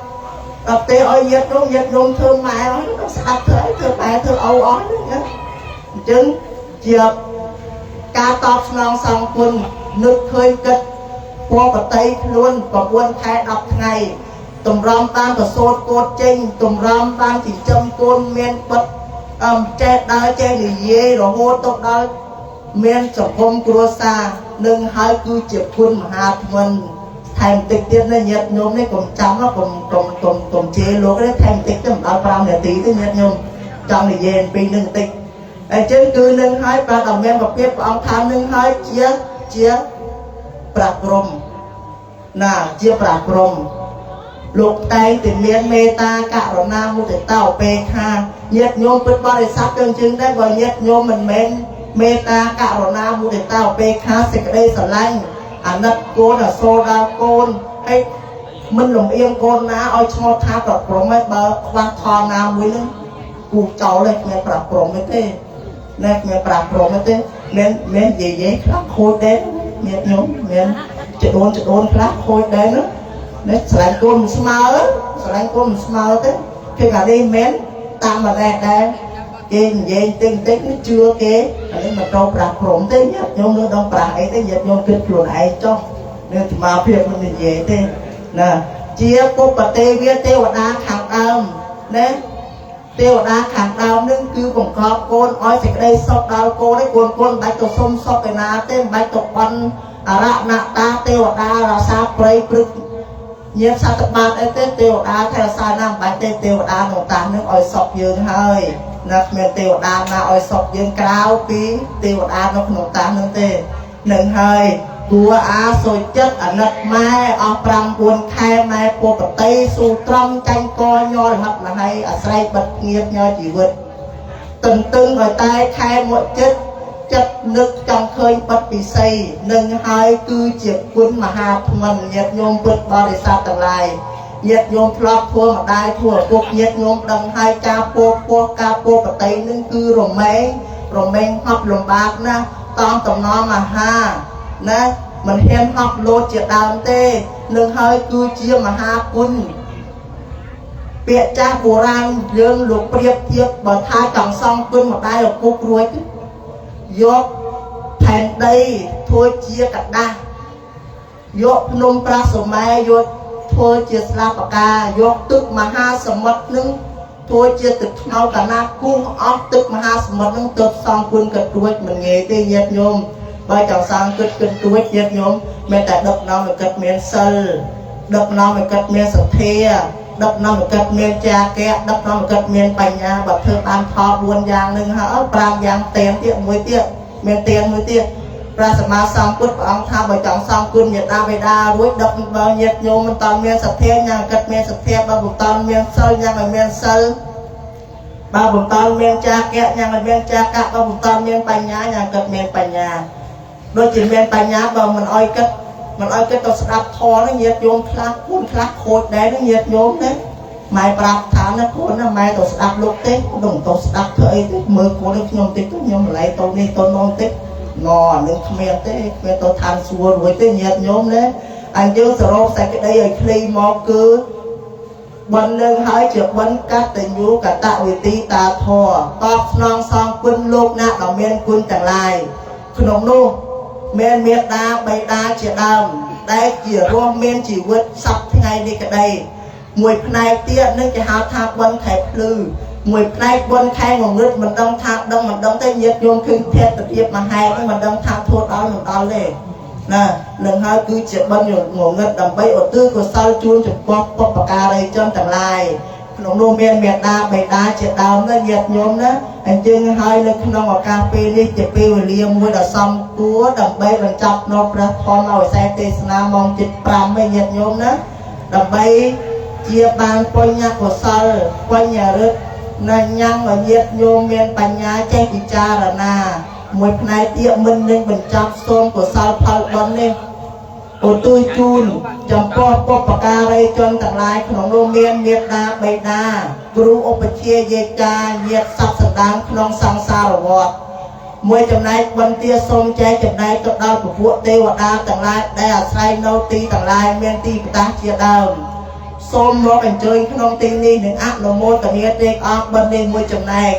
[SPEAKER 1] ដល់ទេឲ្យញាតិនោះញាតិញោមធ្វើម៉ែអស់នោះស្ដាប់ធ្វើអីធ្វើម៉ែធ្វើឪអស់ហ្នឹងណាអញ្ចឹងជាការតបស្នងសងគុណនឹកឃើញគិត ពបតីខ្លួន9ខែ10ថ្ងៃតម្រាំបានប្រសូតកូនចេញតម្រាំបានចិញ្ចឹមកូនមានបិទអមចេះដើរចេះនិយាយរហូតទៅដល់មានសង្គមគ្រួសារនឹងហើយគឺជាគុណមហាថ្មិនថែមតិចទៀតណាញាតិញោមនេះកុំចាំកុំកុំកុំកុំជេរលោកទេថែមតិចទៅមិនដល់5នាទីទេញាតិញោមចង់និយាយអំពីនឹងតិចអញ្ចឹងគឺនឹងហើយព្រះដ៏មានប្រភេទព្រះអង្គថានឹងហើយជាជាព្រះព្រំណាជាព្រះព្រំលោកតែងតែមានមេត្តាករុណាមុទិតាឧបេក្ខាញាតិញោមពិតបរិស័ទទៅជើងដែរបើញាតិញោមមិនមែនមេត្តាករុណាមុទិតាឧបេក្ខាសេចក្តីស្រឡាញ់អាណិតកូនអសូរដល់កូនហើយមិនលំអៀងកូនណាឲ្យឈ្មោះថាប្រព្រំហើយបើខ្វះថលណាមួយនឹងគូចោលទេគ្មានប្រព្រំទេណែគ្មានប្រព្រំទេមានមានយាយខ្លះខូចដែរញាតិញោមមានចដូនចដូនខ្លះខូចដែរណានេះស្រឡាញ់កូនមិនស្មើស្រឡាញ់កូនមិនស្មើទេគឺអានេះមិនតាមម្លេះដែរគេនិយាយតិចតិចនេះជឿគេអានេះមិនត្រូវប្រាស់ព្រមទេញាតិញោមនៅដល់ប្រាស់អីទេញាតិញោមគិតខ្លួនឯងចុះនេះអាត្មាភាពមិននិយាយទេណាជាពុបទេវាទេវតាខាងដើមណាទេវតាខាងដើមនឹងគឺបង្កប់កូនឲ្យសេចក្តីសុខដល់កូនឯងកូនកូនមិនបាច់ទៅសុំសុខឯណាទេមិនបាច់ទៅបន់អរណតាទេវតារសាព្រៃព្រឹកញាតសត្វបាតអីទេទេវតាថែរក្សាណាមិនបាច់ទេទេវតាក្នុងតានឹងឲ្យសុខយើងហើយណាគ្មានទេវតាណាឲ្យសុខយើងក្រៅពីទេវតានៅក្នុងតានឹងទេនឹងហើយគួរអាសូចចិត្តអាណិតម៉ែអស់5 4ខែម៉ែពុបតីស៊ូត្រង់ចាញ់កញ័រហត់មហៃអាស្រ័យបិទងៀតញ័រជីវិតទន្ទឹងឲ្យតែខែមកចិត្តចិត្តនឹកចង់ឃើញបិទពិសីនឹងហើយគឺជាគុណមហាថ្មិនញាតិញោមពុទ្ធបរិស័ទទាំងឡាយញាតិញោមធ្លាប់ធ្វើម្ដាយធ្វើឪពុកញាតិញោមដឹងហើយការពោពោះការពោបតីនឹងគឺរមែងរមែងហត់លំបាកណាស់តាមតំណងអាហារណាមិនហ៊ានហត់លោតជាដើមទេនឹងហើយគឺជាមហាគុណពាក្យចាស់បុរាណយើងលោកប្រៀបធៀបបើថាចង់សងគុណម្ដាយឪពុករួចយកផែនដីធ្វើជាกระดาษយកភ្នំប្រាសម័យយកធ្វើជាស្លាបកាយកទឹកមហាសមុទ្រនឹងធ្វើជាទឹកខ្មៅកាណាគូសអស់ទឹកមហាសមុទ្រនឹងទៅសងគុណគិតរួចមិនងាយទេញាតិញោមបើចង់សងគិតគិតរួចញាតិញោមមានតែដឹកនាំឲ្យគិតមានសិលដឹកនាំឲ្យគិតមានសទ្ធាដឹកនាំឲ្យគិតមានចាគៈដឹកនាំឲ្យគិតមានបញ្ញាបើធ្វើបានផល4យ៉ាងនឹងហើយ5យ៉ាងទៀនទៀតមួយទៀតមានទៀនមួយទៀតព្រះសម្មាសម្ពុទ្ធព្រះអង្គថាបើចង់សងគុណញាតិបិតារួចដឹកបើញាតិញោមមិនតន់មានសទ្ធាញ៉ាំគិតមានសទ្ធាបើមិនតន់មានសិលញ៉ាំឲ្យមានសិលបើមិនតន់មានចាគៈញ៉ាំឲ្យមានចាគៈបើមិនតន់មានបញ្ញាញ៉ាំគិតមានបញ្ញាដូចជាមានបញ្ញាបើមិនអោយគិតមិនអោយគិតទៅស្ដាប់ធម៌នេះញាតិញោមខ្លះគូនខ្លះខូចដែរនេះញាតិញោមណាម៉ែប្រាប់ថាណាកូនណាម៉ែទៅស្ដាប់លោកទេមិនទៅស្ដាប់ធ្វើអីទេមើលកូននេះខ្ញុំតិចទៅខ្ញុំម្ល៉េះទៅនេះទៅនោះតិចងនឹងគ្មានទេគ្មានទៅឋានសួគ៌រួចទេញាតិញោមណាអញ្ចឹងសរុបសេចក្តីឲ្យខ្លីមកគឺបិណ្ឌនឹងហើយជាបិណ្ឌកតញ្ញូកតវេទីតាធម៌តបស្នងសងគុណលោកអ្នកដ៏មានគុណទាំងឡាយក្នុងនោះមានមេត្តាបិតាជាដើមដែលជារស់មានជីវិតសពថ្ងៃនេះក្តីមួយផ្នែកទៀតនឹងគេហៅថាបិណ្ឌខែភ្លឺមួយផ្នែកបុណ្យខែងងឹតមិនដឹងថាដឹងមិនដឹងទេញាតិញោមឃើញភេទភាពមហេតុមិនដឹងថាធ្វើដល់មិនដល់ទេណានឹងហើយគឺជាបុណ្យងងឹតដើម្បីឧទ្ទិសកុសលជូនចំពោះបុព្វការីជនទាំងឡាយក្នុងនោះមានមេដាបេដាជាដើមណាញាតិញោមណាអញ្ចឹងហើយនៅក្នុងឱកាសពេលនេះជាពេលវេលាមួយដ៏សមគួរដើម្បីបញ្ចប់នៅព្រះធម៌ឲ្យសេទេសនាម៉ោង7:05ឯញាតិញោមណាដើម្បីជាបានបញ្ញកុសលបញ្ញរិទ្ធណាញ៉ាំងឲ្យញាតិញោមមានបញ្ញាចេះពិចារណាមួយផ្នែកទៀតមិននឹងបញ្ចប់សូមកុសលផលបុណ្យនេះឧទ្ទិសជូនចំពោះបុព្វការីជនទាំងឡាយក្នុងនោះមានមេត្តាបិតាគ្រូឧបជាយាកាញាតិសពសន្តានក្នុងសង្សារវដ្តមួយចំណែកបុណ្យទាសូមចែកចំណែកទៅដល់ពពួកទេវតាទាំងឡាយដែលអាស្រ័យនៅទីទាំងឡាយមានទីប្រតាសជាដើមសូមមកអញ្ជើញក្នុងទីនេះនឹងអនុមោទនាទេអស់បុណ្យនេះមួយចំណែក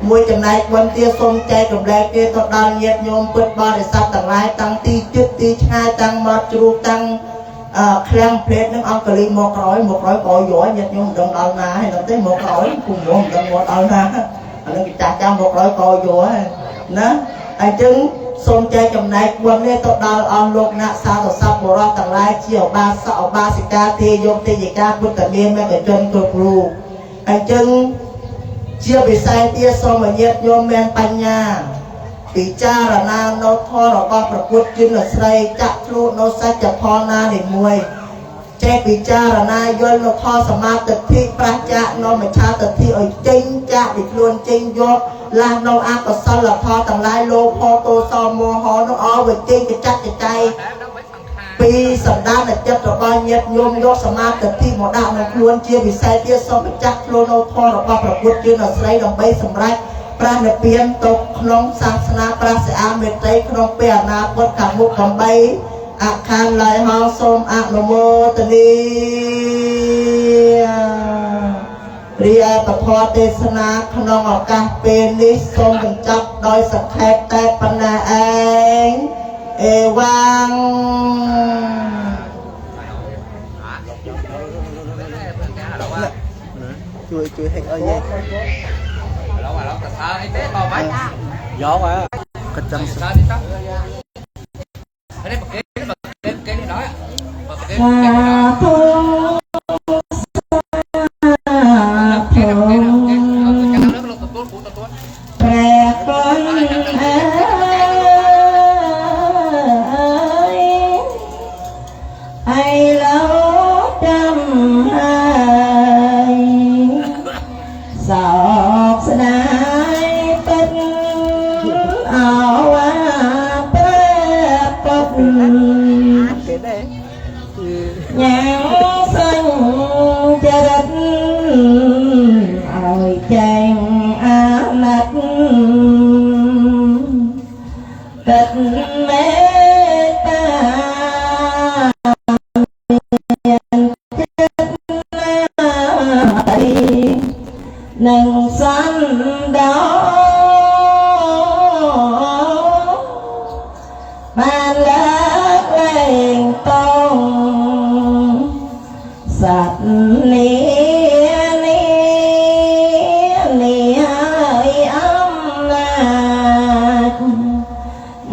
[SPEAKER 1] មួយចំណែកបុណ្យទាសូមចែករំលែកគេទៅដល់ញាតិញោមពុទ្ធបរិស័ទទាំងឡាយតាំងទីជិតទីឆ្ងាយតាំងមាត់ជ្រូកតាំងឃ្លាំងផ្លេតនឹងអង្គលីមកក្រោយមកក្រោយក៏យកញាតិញោមមិនដឹងដល់ណាហើយដល់ទេមកក្រោយពុំមិនដឹងមកដល់ណាអានឹងគេចាស់ចាំមកក្រោយក៏យកហើយណាអញ្ចឹងសូមចែកចំណែកបុណ្យនេះទៅដល់អស់លោកអ្នកសាធុសពបុរសទាំងឡាយជាឧបាសកឧបាសិកាទេយកទេយិកាពុទ្ធមានមគ្គជនគ្រប់រូបអញ្ចឹងជាពិសេសទៀតសូមឲ្យញាតិញោមមានបញ្ញាពិចារណានៅធម៌របស់ព្រះពុទ្ធជិនស្រីចាក់ធ្លុនៅសច្ចធម៌ណានីមួយចេះពិចារណាយល់នៅធម៌សមាទិដ្ឋិប្រឆាចនៅមច្ឆាទិដ្ឋិឲ្យចេញចាក់ពីខ្លួនចេញយកឡាស់នៅអកុសលធម៌ទាំងឡាយលោភទោសមោហនោះអវាចេញកចាត់កចៃពីសម្ដានចិត្តរបស់ញាតិញោមយកសមាទិដ្ឋិមកដាក់នៅខ្លួនជាពិសេសទៀតសូមបញ្ចាស់ខ្លួននៅធម៌របស់ព្រះពុទ្ធជិនស្រីដើម្បីសម្រេចព្រះនិព្វានទៅក្នុងសាសនាព្រះសិអាមេត្រីក្នុងពេលអនាគតខាងមុខដើម្បីអខានឡើយហោសូមអនុមោទនារីឯពធទេសនាក្នុងឱកាសពេលនេះសូមបញ្ចប់ដោយសង្ខេបតែប៉ុណ្ណាឯងអេវ៉ាំងជួយជួយហិចអីយេ
[SPEAKER 2] gió quá
[SPEAKER 1] កញ្ចឹង
[SPEAKER 2] សា
[SPEAKER 1] ធុសាធុព្រះគុណអើយឯឡូចាំហើយសោកស្ដាយពិតអវ៉ាព្រះពុទ្ធញ៉ាំសាញ់ចរិតឲ្យចែងអាណិតកិតមេត្តាមានចិត្តណានឹងសន្តោបានលើកលែងតងសត្វនេះនេះនេះហើយអំណាច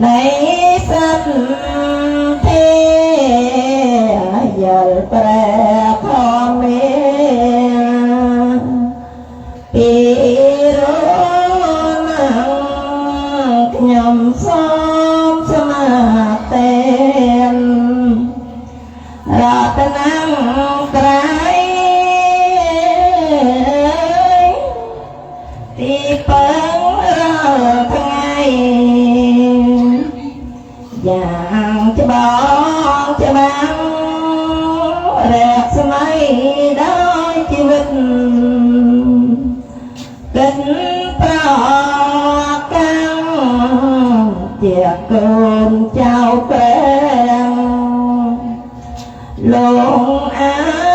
[SPEAKER 1] នៃសត្វទេយល់ព្រះធម្មាពីរណាខ្ញុំសូមសមាទេនរតនំត្រៃទីពឹងរាល់ថ្ងៃយ៉ាងច្បងច្បាំងរកស្មៃដោយជីវិតកិនប្រកាំងជាកូនចៅព្រះលងអា